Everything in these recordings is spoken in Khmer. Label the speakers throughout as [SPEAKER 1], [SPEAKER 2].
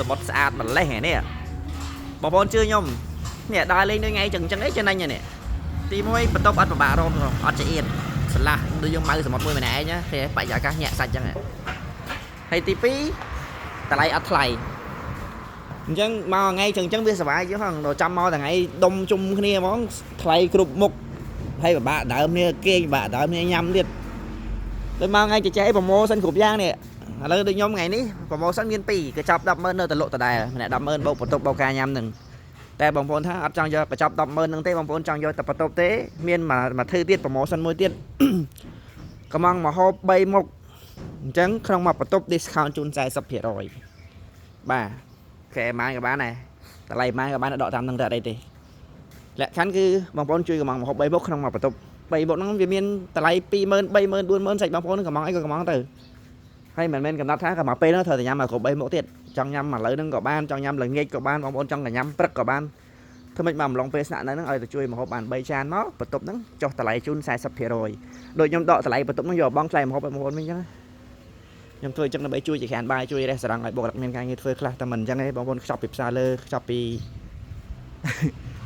[SPEAKER 1] សមុទ្រស្អាតម្លេះហ្នឹងនេះបងប្អូនជឿខ្ញុំនេះដើរលេងនៅថ្ងៃចឹងចឹងអីចំណេញហ្នឹងនេះទី1បន្ទប់អត់ពិបាករកអត់ចៀនស្រឡះដូចយើងម៉ៅសមុទ្រមួយម្នាក់ឯងណាគេបរិយាកាសញាក់សាច់ចឹងហើយទី2តម្លៃអត់ថ្លៃអញ្ចឹងមកថ្ងៃចឹងចឹងវាសុបាយជាងហ្នឹងដល់ចាំមកថ្ងៃដុំជុំគ្នាហ្មងថ្លៃគ្រប់មុខហើយពិបាកដើមគ្នាគេងពិបាកដើមគ្នាញ៉ាំទៀតដូចមកថ្ងៃចេះអី promotion គ្រប់យ៉ាងនេះឥឡូវដូចខ្ញុំថ្ងៃនេះ promotion មាន2កញ្ចប់100000នៅតែលក់ដដែលម្នាក់100000បូកបន្ទប់បូកការញ៉ាំនឹងតែបងប្អូនថាអត់ចង់យកកញ្ចប់100000ហ្នឹងទេបងប្អូនចង់យកតែបន្ទប់ទេមានមួយមួយធឺទៀត promotion មួយទៀត កំងមហូប3មុខអញ្ចឹងក្នុងមួយបន្ទប់ discount ជូន40%បាទខែម៉ានក៏បានដែរតម្លៃម៉ានក៏បានដកតាមនឹងតែអត់អីទេលក្ខខណ្ឌគឺបងប្អូនជួយកំងមហូប3មុខក្នុងមួយបន្ទប់3មុខហ្នឹងវាមានតម្លៃ20000 30000 40000សាច់បងប្អូនកំងអីក៏កំងទៅហើយមិនមែនកំណត់ថាក៏មកពេលហ្នឹងត្រូវតែញ៉ាំឲ្យគ្រប់3មុខទៀតចង់ញ៉ាំឥឡូវហ្នឹងក៏បានចង់ញ៉ាំល្ងាចក៏បានបងប្អូនចង់តែញ៉ាំព្រឹកក៏បានធ្វើម៉េចមកអំឡុងពេលស្នាក់នៅហ្នឹងឲ្យទៅជួយម្ហូបបាន3ចានមកបន្ទប់ហ្នឹងចុះតម្លៃជូន40%ដូចខ្ញុំដកតម្លៃបន្ទប់ហ្នឹងយកបងថ្លៃម្ហូបឲ្យបងប្អូនវិញអញ្ចឹងខ្ញុំធ្វើអញ្ចឹងដើម្បីជួយជាខានបាយជួយរេស្តូរ៉ង់ឲ្យបុគ្គលិកមានការងារធ្វើខ្លះតែមិនអញ្ចឹងទេបងប្អូនខ្ចប់ពីផ្សារលើខ្ចប់ពី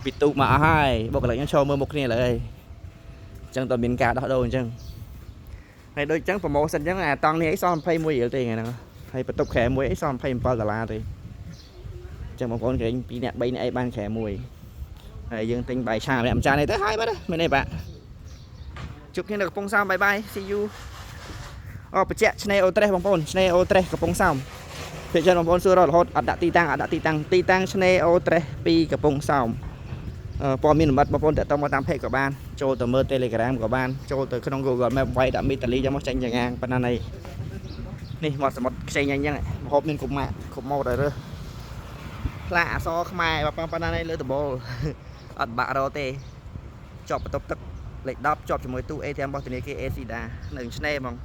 [SPEAKER 1] ពីទូកមកអស់ហើយបុគ្គលិកខ្ញុំឈរមើលមុខគ្នាលើហើយអញ្ចឹងតើមានការដោះដូរអញ្ចឹងហើយដូចអញ្ចឹង promotion អញ្ចឹងអាតង់នេះអីសល់21រៀលទេថ្ងៃហ្នឹងហើយបន្ទប់ខែមួយអីសល់27ដុល្លារទេអញ្ចឹងបងប្អូនក្រែង2នាក់3នាក់អីបានខែមួយហើយយើងទិញបាយឆាម្នាក់មួយចាននេះទៅហើយបាត់មានអីបាក់ជួបគ្នានៅកំពង់សោម bye bye, see you. អូបញ្ជាក់ឆ្នេរអូត្រេសបងប្អូនឆ្នេរអូត្រេសកំពង់សោមភាគច្រើនបងប្អូនសួររហូតអត់ដាក់ទីតាំងអត់ដាក់ទីតាំងទីតាំងឆ្នេរអូត្រេសពីកំពង់សោមអឺព័ត៌មានលម្អិតបងប្អូនតាក់ទងមកតាម page ក៏បានចូលទៅមើល Telegram ក៏បានចូលទៅក្នុង Google Map វាយដាក់មីតាលីយ៉ាងមកចេញចងាងប៉ុណ្ណានេះនេះមាត់សមុទ្រខ្ចីញ៉ាញ់ចឹងមហូបមានគ្រប់ម៉ាកគ្រប់ម៉ូតឲ្យរើសផ្លាកអក្សរខ្មែរប៉ុណ្ណានេះលើដបូល អត់បាក់រកទេជាប់បន្ទប់ទឹកលេខ10ជាប់ជាមួយទូ ATM របស់ធនាគារ ACLEDA នៅឆ្នេរហ្មង។